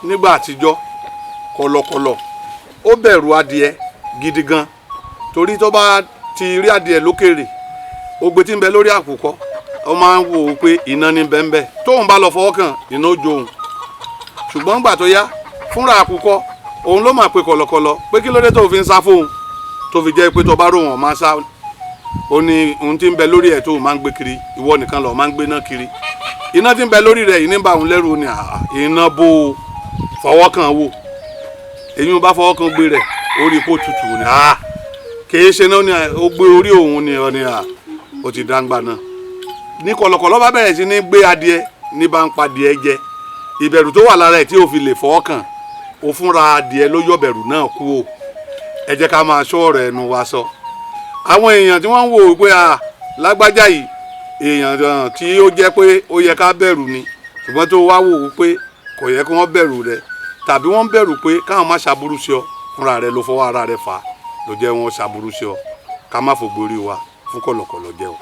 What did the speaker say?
Nígbà àtijọ́, kọ̀lọ̀kọ̀lọ̀ ó bẹ̀rù adìẹ gidi gan, torí tó bá ti rí adìẹ lókèrè, ogbe tí ń bẹ lórí àkùkọ, ó máa ń wò ó pé iná ní bẹ́ńbẹ́, tóun bá lọ fọwọ́ kàn, iná ó jó òun. Ṣùgbọ́n ńgbà tó yá, fúnra àkùkọ òun ló máa pe kọ̀lọ̀kọ̀lọ̀ pé kí ló dé tó fi ń sá fóun, tó fi jẹ́ pé tó bá rò wọ́n máa sá. Ó ní ohun tí ń bẹ lórí ẹ̀ tó máa ń gbé kiri, ìwọ nìkan lọ́ọ́ máa ń gbé náà kiri, iná tí ń bẹ lórí rẹ̀ yìí ní bá òun lẹ́rù ni. Iná bó o fọwọ́ kàn wò. Èyí ń bá fọwọ́ kan gbé rẹ̀, orí ipò tutù ni. Kìí ṣe náà ni ó gbé orí òun ni ọ ni ó ti dáńgbà náà ní. Kọ̀lọ̀kọ̀lọ̀ bá bẹ̀rẹ̀ sí ní gbé adìẹ, ní bá ń pa adìẹ jẹ. Ìbẹ̀rù tó wà lára ẹ̀ tí ò fi lè fọwọ́ kàn ó, fúnra adìẹ ló yọ bẹ̀rù náà kú o. Ẹ jẹ́ ká máa ṣọ́ ọ̀rọ̀ ẹnu wa sọ. Àwọn èèyàn tí wọ́n ń wò ó pé lágbájá yìí, èèyàn tí ó jẹ́ pé ó yẹ ká bẹ̀rù ni, ṣùgbọ́n tó wá wò ó pé kò yẹ kí wọ́n bẹ̀rù rẹ, tàbí wọ́n bẹ̀rù pé káwọn má ṣàbúrú sí ọ, fúnra rẹ ló fọwọ́ ara rẹ fà á, ló jẹ́ wọn ṣàbúrú sí ọ. Ká má fògbórí wa fún kọ̀lọ̀kọ̀lọ̀ jẹ o.